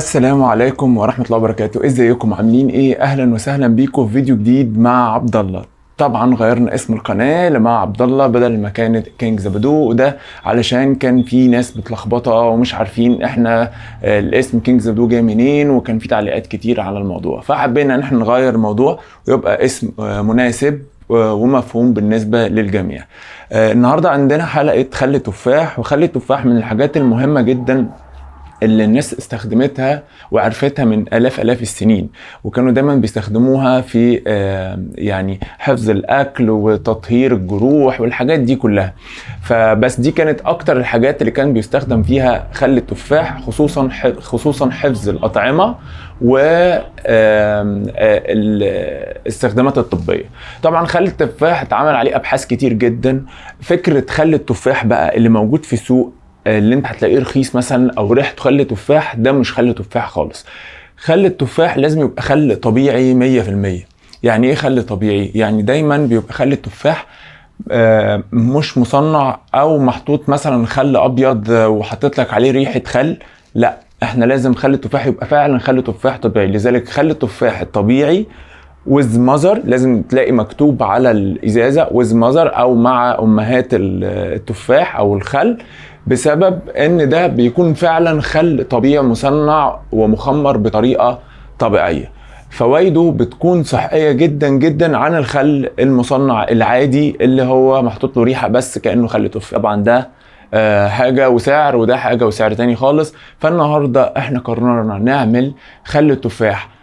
السلام عليكم ورحمة الله وبركاته. ازيكم عاملين ايه؟ اهلا وسهلا بيكم في فيديو جديد مع عبد الله. طبعا غيرنا اسم القناة لمع عبد الله بدل ما كانت كينج زبادو، وده علشان كان في ناس بتلخبطه ومش عارفين احنا الاسم كينج زبادو جاي منين، وكان في تعليقات كتير على الموضوع، فحبينا ان احنا نغير الموضوع ويبقى اسم مناسب ومفهوم بالنسبة للجميع. النهاردة عندنا حلقة خل تفاح، وخل التفاح من الحاجات المهمة جدا اللي الناس استخدمتها وعرفتها من آلاف آلاف السنين، وكانوا دايما بيستخدموها في يعني حفظ الأكل وتطهير الجروح والحاجات دي كلها. فبس دي كانت أكتر الحاجات اللي كان بيستخدم فيها خل التفاح، خصوصا حفظ الأطعمة والاستخدامات الطبية. طبعا خل التفاح اتعمل عليه أبحاث كتير جدا. فكرة خل التفاح بقى اللي موجود في السوق اللي انت هتلاقيه رخيص مثلا او ريحته خل تفاح، ده مش خل تفاح خالص. خل التفاح لازم يبقى خل طبيعي 100%. يعني ايه خل طبيعي؟ يعني دايما بيبقى خل التفاح مش مصنع او محطوط مثلا خل ابيض وحطيت لك عليه ريحة خل، لا، احنا لازم خل التفاح يبقى فعلا خل تفاح طبيعي. لذلك خل التفاح الطبيعي with mother لازم تلاقي مكتوب على الازازه with mother او مع امهات التفاح او الخل، بسبب ان ده بيكون فعلا خل طبيعي مصنع ومخمر بطريقة طبيعية. فوائده بتكون صحية جدا جدا عن الخل المصنع العادي اللي هو محطوط له ريحه بس كانه خل تفاح. طبعا ده حاجة وسعر، وده حاجة وسعر تاني خالص. فالنهارده احنا قررنا نعمل خل تفاح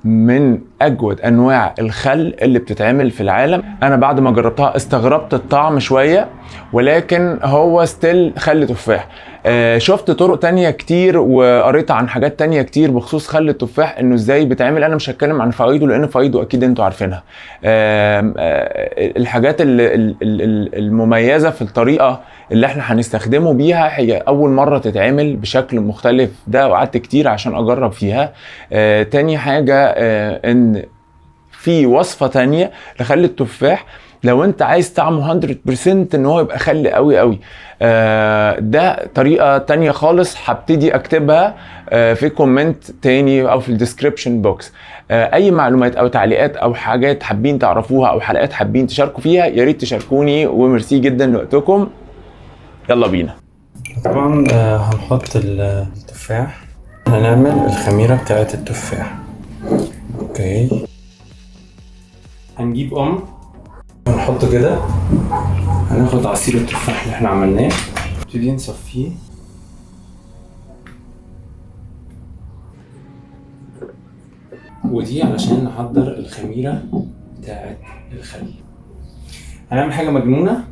من اجود انواع الخل اللي بتتعمل في العالم. انا بعد ما جربتها استغربت الطعم شوية، ولكن هو still خل تفاح. شفت طرق تانية كتير وقريت عن حاجات تانية كتير بخصوص خل التفاح انه ازاي بيتعمل. انا مش هتكلم عن فوائده لان فوائده اكيد انتوا عارفينها. الحاجات المميزة في الطريقة اللي احنا هنستخدمه بيها هي اول مرة تتعمل بشكل مختلف ده، وقعدت كتير عشان اجرب فيها. تاني حاجة ان في وصفة تانية لخل التفاح لو انت عايز طعمه 100% ان هو يبقى خل قوي قوي، ده طريقة تانية خالص هبتدي اكتبها في comment تاني او في ال description box. اي معلومات او تعليقات او حاجات حابين تعرفوها او حلقات حابين تشاركوا فيها يا ريت تشاركوني، وميرسي جدا لوقتكم. يلا بينا. طبعا هنحط التفاح، هنعمل الخميرة بتاعت التفاح. okay، هنجيب ونحطه كده. هناخد عصير التفاح اللي احنا عملناه، نبتدي نصفيه. ودي علشان نحضر الخميرة بتاعت الخل. هنعمل حاجة مجنونة،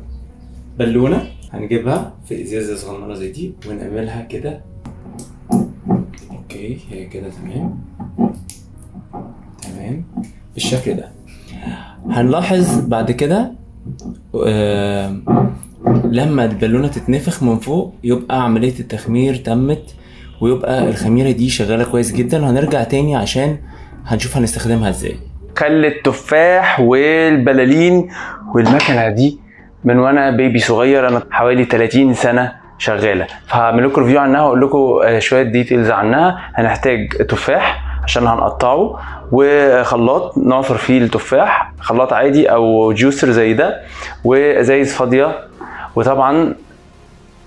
بالونة هنجيبها في ازازة صغننة زي دي ونعملها كده. okay، هي كده تمام تمام بالشكل ده. هنلاحظ بعد كده لما البالونة تتنفخ من فوق يبقى عملية التخمير تمت، ويبقى الخميرة دي شغالة كويس جدا. هنرجع تاني عشان هنشوف هنستخدمها ازاي. خل التفاح والبلالين والمكنة دي من وانا baby صغير، انا حوالي 30 سنة شغالة، فهعمل لكم review عنها واقول لكم شوية details عنها. هنحتاج تفاح عشان هنقطعه، وخلاط نعصر فيه التفاح، خلاط عادي او juicer زي ده، وازايز فاضية، وطبعا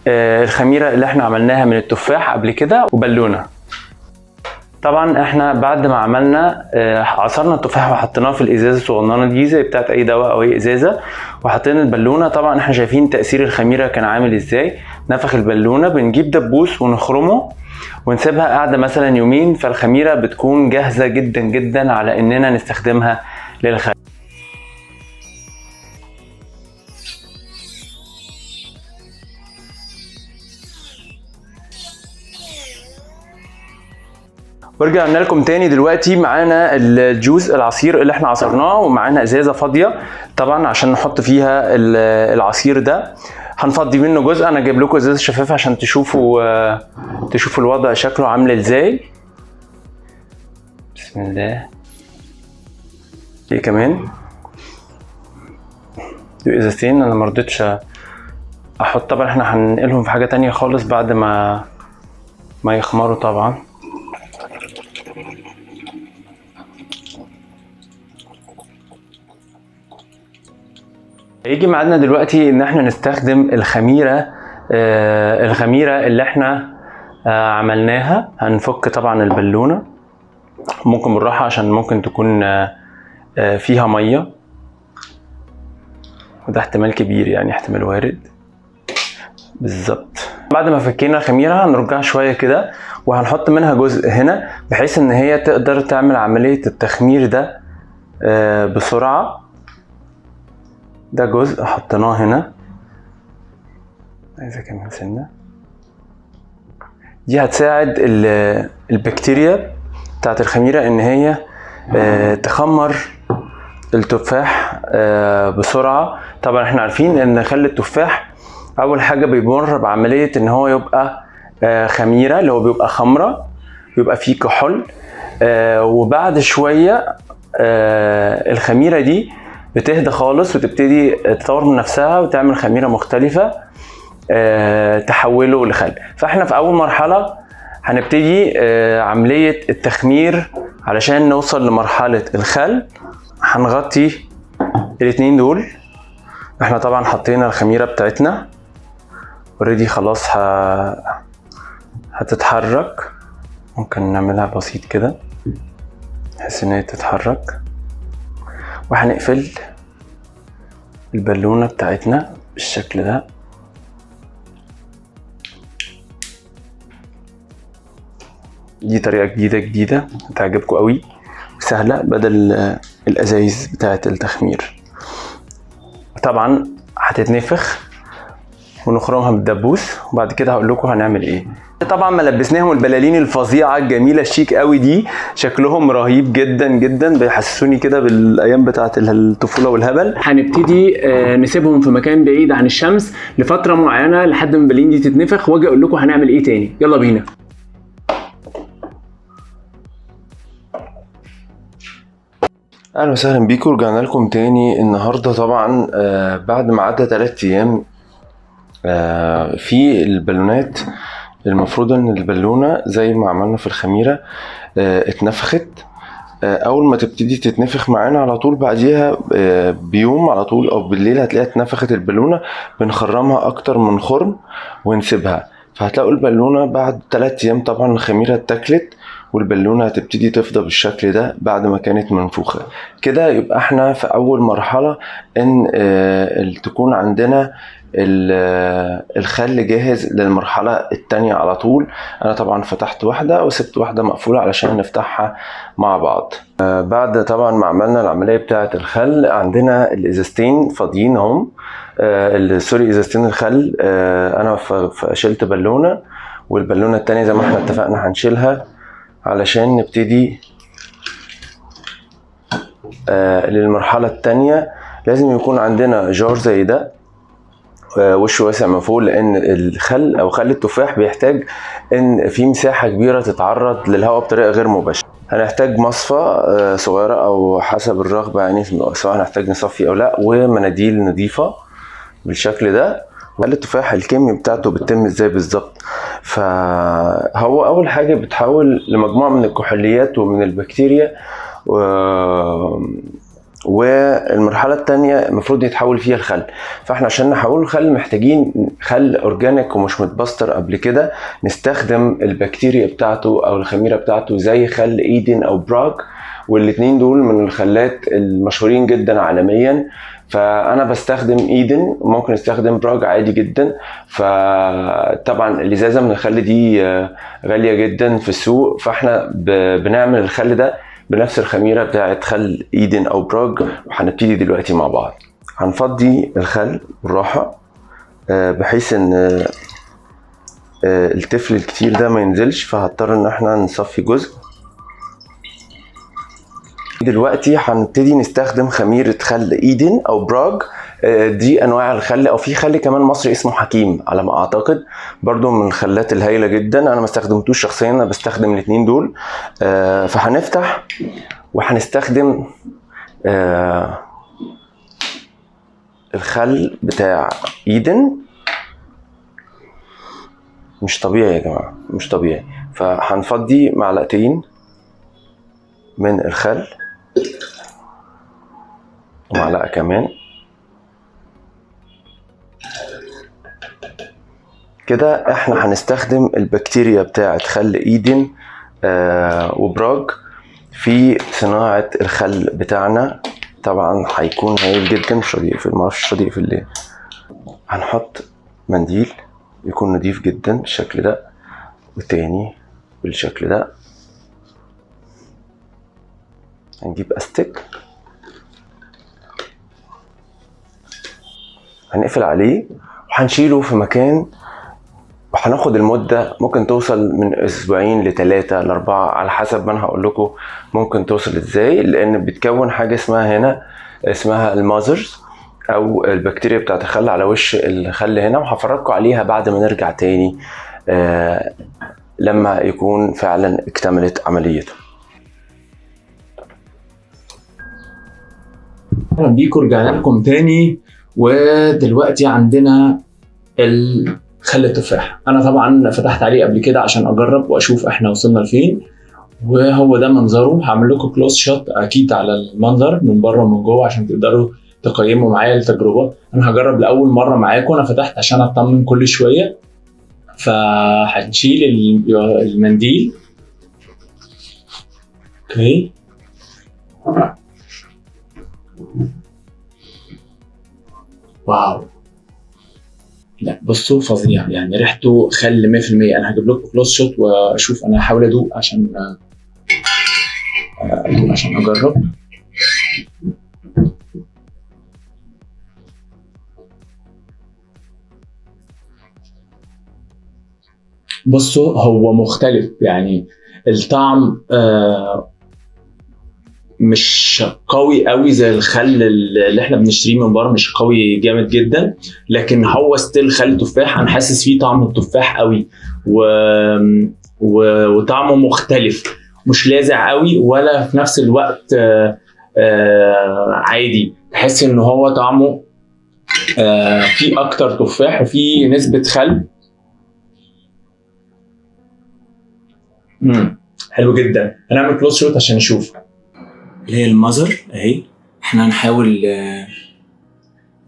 الخميرة اللي احنا عملناها من التفاح قبل كده، وبالونة. طبعا احنا بعد ما عملنا عصرنا التفاح وحطيناه في الازازه الصغننه دي زي بتاعت اي دواء او اي ازازة، وحطينا البالونة. طبعا احنا شايفين تاثير الخميره كان عامل ازاي، نفخ البالونة. بنجيب دبوس ونخرمه ونسيبها قاعدة مثلا يومين، فالخميره بتكون جاهزة جدا جدا على اننا نستخدمها للخل. ورجعنا لكم تاني دلوقتي. معانا الجوز العصير اللي احنا عصرناه، ومعانا ازازة فاضية طبعا عشان نحط فيها العصير ده. هنفضي منه جزء، انا جايب لكم ازازة شفافة عشان تشوفوا الوضع شكله عامل ازاي. بسم الله. ايه كمان؟ دي ازازتين انا ما رضيتش احط، طبعا احنا هننقلهم في حاجة تانية خالص بعد ما يخمروا طبعا. هيجي ميعادنا دلوقتي ان احنا نستخدم الخميره، الخميره اللي احنا عملناها. هنفك طبعا البالونة، ممكن بالراحة عشان ممكن تكون فيها مية، وده احتمال كبير يعني، احتمال وارد. بالظبط بعد ما فكينا الخميره هنرجعها شوية كده، وهنحط منها جزء هنا بحيث ان هي تقدر تعمل عملية التخمير ده بسرعة. ده جزء حطيناه هنا، عايزه كمان سنة. دي هتساعد البكتيريا بتاعت الخميره ان هي تخمر التفاح بسرعة. طبعا احنا عارفين ان خل التفاح اول حاجة بيمر بعملية ان هو يبقى خميره، اللي هو بيبقى خمره، بيبقى فيه كحول، وبعد شوية الخميره دي بتهدى خالص وتبتدي تطور من نفسها وتعمل خميره مختلفة تحوله لخل. فاحنا في اول مرحلة هنبتدي عملية التخمير علشان نوصل لمرحلة الخل. هنغطي الاتنين دول. احنا طبعا حطينا الخميره بتاعتنا اوريدي، خلاص هتتحرك. ممكن نعملها بسيط كده بحيث ان هي تتحرك. وهنقفل البالونة بتاعتنا بالشكل ده. دي طريقة جديدة هتعجبكم قوي وسهلة، بدل الأزايز بتاعة التخمير. طبعا هتتنفخ ونخرمها بالدبوس، وبعد كده هقول لكم هنعمل ايه. طبعا ما لبسناهم البلالين الفظيعة الجميلة الشيك قوي دي، شكلهم رهيب جدا جدا، بيحسسوني كده بالايام بتاعه الطفولة والهبل. هنبتدي نسيبهم في مكان بعيد عن الشمس لفترة معينة لحد ما البلالين دي تتنفخ، واجي اقول لكم هنعمل ايه تاني. يلا بينا. اهلا وسهلا بيكم، رجعنا لكم تاني النهارده. طبعا بعد ما عدى 3 ايام في البالونات، المفروض ان البالونة زي ما عملنا في الخميره اتنفخت. اول ما تبتدي تتنفخ معانا على طول بعديها بيوم على طول او بالليل هتلاقيها اتنفخت البالونة. بنخرمها اكتر من خرم ونسيبها، فهتلاقوا البالونة بعد 3 ايام طبعا الخميره اتاكلت، والبالونه هتبتدي تفضى بالشكل ده بعد ما كانت منفوخه كده. يبقى احنا في اول مرحلة ان تكون عندنا الخل جاهز للمرحلة التانية على طول. انا طبعا فتحت واحدة وسبت واحدة مقفولة علشان نفتحها مع بعض. بعد طبعا ما عملنا العملية بتاعه الخل، عندنا الازازتين فاضيين اهم، sorry ازازتين الخل. انا شلت بالونه، والبالونه التانية زي ما احنا اتفقنا هنشيلها علشان نبتدي للمرحلة التانية. لازم يكون عندنا jar زي ده، وشه واسع من فوق، لان الخل او خل التفاح بيحتاج ان في مساحة كبيرة تتعرض للهواء بطريقة غير مباشرة. هنحتاج مصفى صغيرة او حسب الرغبة، يعني سواء هنحتاج نصفي او لا، ومناديل نظيفة بالشكل ده. خل التفاح الكيمياء بتاعته بتتم ازاي بالظبط؟ فهو اول حاجة بتحول لمجموعة من الكحوليات ومن البكتيريا، والمرحلة الثانية المفروض يتحول فيها الخل. فاحنا عشان نحوله الخل محتاجين خل organic ومش متبستر قبل كده، نستخدم البكتيريا بتاعته او الخميره بتاعته زي خل ايدن او براغ، والاثنين دول من الخلات المشهورين جدا عالميا. فانا بستخدم ايدن، ممكن استخدم براغ عادي جدا. فطبعا الازازه من الخل دي غالية جدا في السوق، فاحنا بنعمل الخل ده بنفس الخميره بتاعت خل ايدن او براغ. وهنبتدي دلوقتي مع بعض. هنفضي الخل بالراحة بحيث ان التفل الكتير ده ما ينزلش، فهضطر ان احنا نصفي جزء. دلوقتي هنبتدي نستخدم خميرة خل ايدن او براغ. دي انواع الخل، او في خل كمان مصري اسمه حكيم على ما اعتقد، برضو من الخلات الهايلة جدا. انا ما استخدمتوش شخصيا، انا بستخدم الاثنين دول. فهنفتح وهنستخدم الخل بتاع ايدن. مش طبيعي يا جماعة، مش طبيعي. فهنفضي معلقتين من الخل ومعلقة كمان. كده احنا هنستخدم البكتيريا بتاعه خل ايدن وبراج في صناعة الخل بتاعنا. طبعا هيكون هايل جدا. مش راضي يقفل، معرفش راضي يقفل ليه. هنحط منديل يكون نضيف جدا بالشكل ده، وتاني بالشكل ده. هنجيب استك، هنقفل عليه وهنشيله في مكان، وهناخد المدة ممكن توصل من اسبوعين ل3 ل4 على حسب ما انا هقول لكم ممكن توصل ازاي، لان بتكون حاجة اسمها هنا اسمها ال mothers او البكتيريا بتاعت الخل على وش الخل هنا، وهفرجكم عليها بعد ما نرجع تاني لما يكون فعلا اكتملت عمليته. اهلا بيكم، رجعنا لكم تاني، ودلوقتي عندنا خل التفاح. انا طبعا فتحت عليه قبل كده عشان اجرب واشوف احنا وصلنا لفين، وهو ده منظره. هعمل لكم close shot اكيد على المنظر من بره ومن جوه عشان تقدروا تقيموا معايا التجربة. انا هجرب لاول مرة معاكم، انا فتحت عشان اطمن كل شوية. فهنشيل المنديل. okay، wow، لا بصوا فظيع، يعني ريحته خل 100%. انا هجيب لكم close shot واشوف، انا هحاول ادوق عشان اجرب. بصوا هو مختلف، يعني الطعم مش قوي قوي زي الخل اللي احنا بنشتريه من بره، مش قوي جامد جدا، لكن هو still خل تفاح. انا حاسس فيه طعم التفاح قوي وطعمه مختلف، مش لاذع قوي ولا في نفس الوقت عادي. تحس ان هو طعمه فيه اكتر تفاح وفيه نسبة خل. حلو جدا. هنعمل close shot عشان نشوف اللي هي ال mother اهي. احنا هنحاول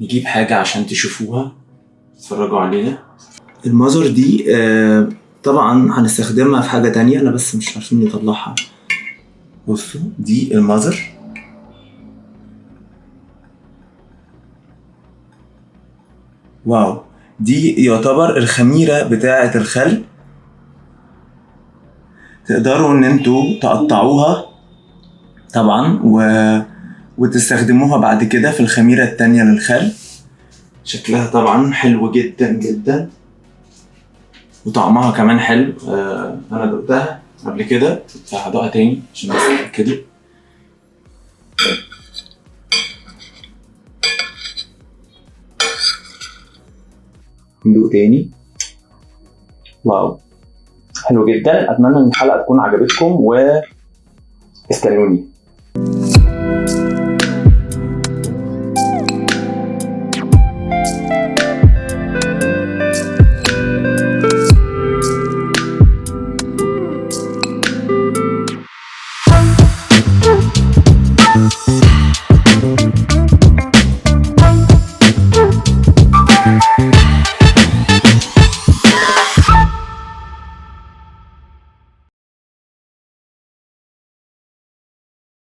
نجيب حاجة عشان تشوفوها، تتفرجوا علينا. ال mother دي طبعا هنستخدمها في حاجة تانية، انا بس مش عارفين نطلعها. بصوا دي ال mother، wow، دي يعتبر الخميرة بتاعة الخل. تقدروا ان انتوا تقطعوها طبعا وتستخدموها بعد كده في الخميرة التانية للخل. شكلها طبعا حلو جدا جدا، وطعمها كمان حلو. انا دقتها قبل كده فهدوقها تاني عشان بس اتاكدوا. ندوق تاني. واو، حلو جدا. اتمنى ان الحلقة تكون عجبتكم واستنوني.